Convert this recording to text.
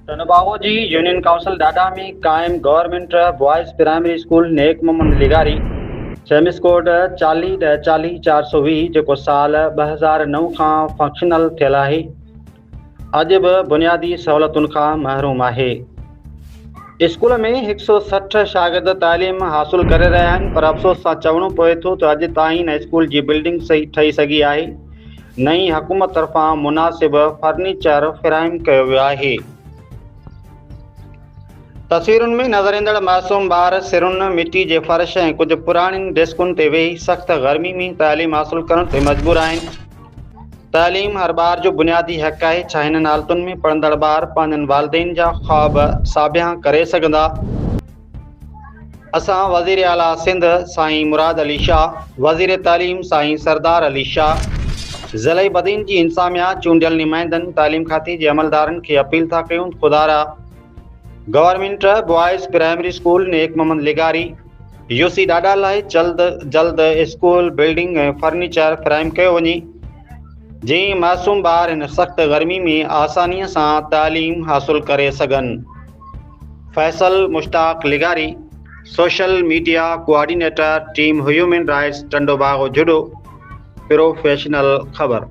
ٽنڊوباگو جي union council ڏاڏا ۾ قائم government boys primary school Nek Muhammad لغاري سيمس ڪوڊ 40 10 40 420 جيڪو سال 2009 کان فنڪشنل ٿيل آهي اڄ به بنيادي سهولتن کان محروم آهي. اسڪول ۾ 160 شاگرد تعليم حاصل ڪري رهيا آهن پر افسوس سان چوڻو پوي ٿو ته اڄ تائين نه اسڪول جي بلڊنگ صحيح ٺهي سگهي آهي نه ئي حڪومت طرفان مناسب فرنيچر فراهم ڪيو ويو آهي. تصويرن ۾ نظر ايندڙ معصوم ٻار سرن، مٽي جي فرش ۽ ڪجهه پراڻين ڊيسڪن تي ويهي سخت گرمي ۾ تعليم حاصل ڪرڻ تي مجبور آهن. تعليم هر ٻار جو بنيادي حق آهي، ڇا هنن حالتن ۾ پڙهندڙ ٻار پنهنجن والدين جا خواب ساڀيان ڪري سگهندا؟ اسان وزير اعليٰ سنڌ سائين مراد علي شاهه، وزير تعليم سائين سردار علي شاهه، ضلعي بدين جي انتظاميا، چونڊيل نمائندن، تعليم کاتي جي عملدارن کي اپيل ٿا ڪيون ته خدارا government boys primary school Nek Muhammad لغاري يو سي ڏاڏا لاء جلد جلد اسڪول بلڊنگ ۽ فرنيچر فراهم ڪيو وڃي جئين معصوم ٻار هن سخت گرمي ۾ آساني سان تعليم حاصل ڪري سگهن. فيصل مشتاق لغاري، social media coordinator team human rights Tando Bago Jhuddo, professional خبر.